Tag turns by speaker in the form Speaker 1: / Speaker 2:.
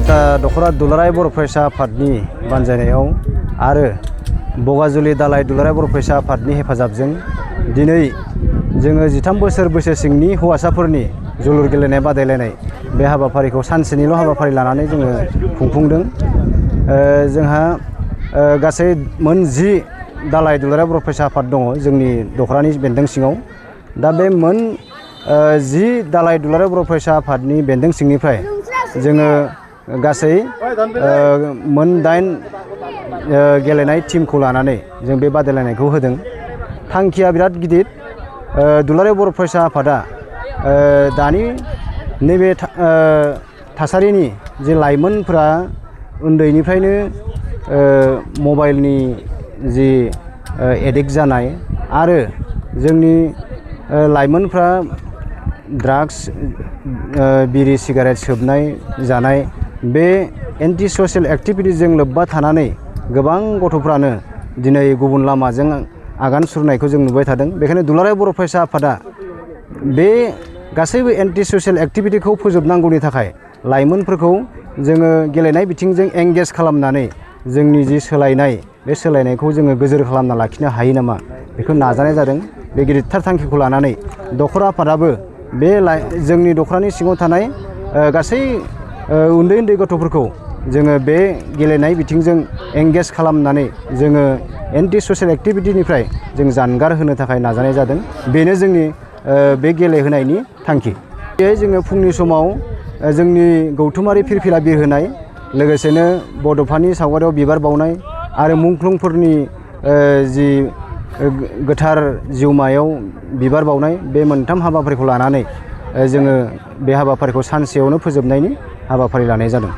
Speaker 1: दखरा दुलाराय बर' फरायसा आफादनि बानजायनायाव आरो बगाजुलि दालाय दुलाराय बर' फरायसा आफादनि हेफाजाबजों दिनै जोङो 13 बोसोर बैसो सिंनि हौवासाफोरनि जोलुर गेलेनाय बादायलायनाय बे हाबाफारिखौ सानसेनिल' हाबाफारि लानानै जोङो खुंफुंदों। जोंहा गासै मोन 10 दालाय दुलाराय बर' फरायसा आफाद दङ जोंनि दखरानि बेन्दों सिङाव। दा बे मोन 10 दालाय दुलाराय बर' फरायसा आफादनि बेन्दों सिंनिफ्राय जोङो गासै मोन 8 गेलेनाय टीमखौ लानानै जों बे बादायलायनायखौ होदों। थांखिया बिराद गिदिर। दुलाराय बर' फरायसा आफादा दानि नैबे थासारिनि जे लाइमोनफोरा उन्दैनिफ्रायनो मबाइलनि जि एडिक्ट जानाय आरो जोंनि लाइमोनफ्रा ड्राग्स बिरि सिगारेट सोबनाय जानाय बे एन्टि ससियेल एक्टिभिटिजों लोब्बा थानानै गोबां गथ'फ्रानो दिनै गुबुन लामाजों आगान सुरनायखौ जों नुबाय थादों। बेखायनो दुलाराय बर' फरायसा आफादा बे गासैबो एन्टि ससियेल एक्टिभिटिखौ फोजोबनांगौनि थाखाय लाइमोनफोरखौ जोङो गेलेनाय बिथिंजों एंगेज खालामनानै जोंनि जि सोलायनाय बे सोलायनायखौ जोङो गोजोर खालामना लाखिनो हायो नामा बेखौ नाजानाय जादों। बे गिदिरथार थांखिखौ लानानै दखरा आफादाबो बे जोंनि दखरानि सिङाव थानाय गासै उन्दै उन्दै गथ'फोरखौ जोङो बे गेलेनाय बिथिंजों एंगेज खालामनानै जोङो एन्टि ससियेल एक्टिभिटिनिफ्राय जों जानगार होनो थाखाय नाजानाय जादों। बेनो जोंनि बे गेलेहोनायनि थांखि। बेहाय जोङो फुंनि समाव जोंनि गौथुमारि फिरफिला बिरहोनाय, लोगोसेनो बड'फानि सावगारियाव बिबार बावनाय आरो मुंख्लंफोरनि जि गोथार जिउमायाव बिबार बावनाय, बे मोनथाम हाबाफारिखौ लानानै जोङो बे हाबाफारिखौ सानसेयावनो फोजोबनायनि हाबाफारि लानाय जादों।